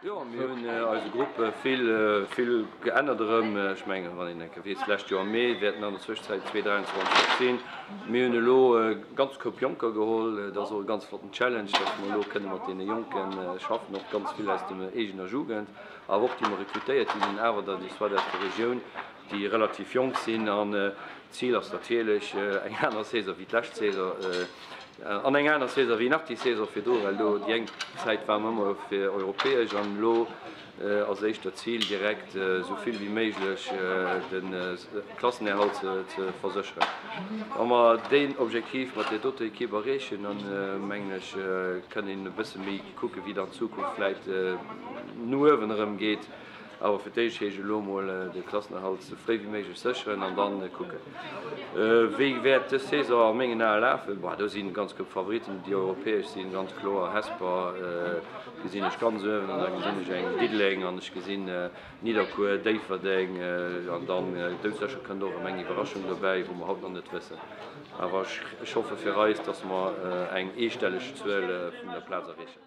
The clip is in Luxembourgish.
Jo, mir hunn eise Grupp vill, vill geännert erëm. Ech mengen, wann een eng Kéier weess, d'lescht Joer am Mee wäerten an der Zwëschenzäit 223 sinn. Mir hunn elo e ganz Koup Jonker geholl. Dat ass och e ganz flotten Challenge, dass mer elo kënne mat deene Jonke schaffen, och ganz vill aus der eegener Jugend, awer och déi mer rekrutéiert hunn, sinn awer der déi soit aus der Regioun, déi relativ jonk sinn. An d'Zil ass natierlech eng aner Saison wéi d'lescht Saison. An eng aner Saison wéi nach déi Saison virdru, well do déi eng Zäit ware mer ëmmer fir europäesch an elo ass éischter d'Zil direkt esou vill wéi méiglech de Klassenerhalt ze versécheren. Wa mer deen Objektiv mat där doter Ekipp erreechen, dann mengen ech kënn een e bësse méi kucken, wéi et an Zukunft vläit no uewen erëm geet. Awer fir d'éischt heescht elo emol de Klassenerhalt sou fréi wéi méiglech sécheren an dann kucken. Wéi wäert dës Saison a mengen Ae lafen? Boah, do sinn ganz gutt Favoriten, déi europäesch sinn, ganz kloer. Hesper gesinn ech ganz uewen an da gesinn ech eng Diddeleng an ech gesinn Nidderkuer, Déifferdeng an dann doudsécher kënnt och erëm eng Iwwerraschung dobäi, wou mer haut nach net wëssen. Awer ech hoffe fir eis, dass mer eng eestelleg Zuel vun der Plaz erreechen.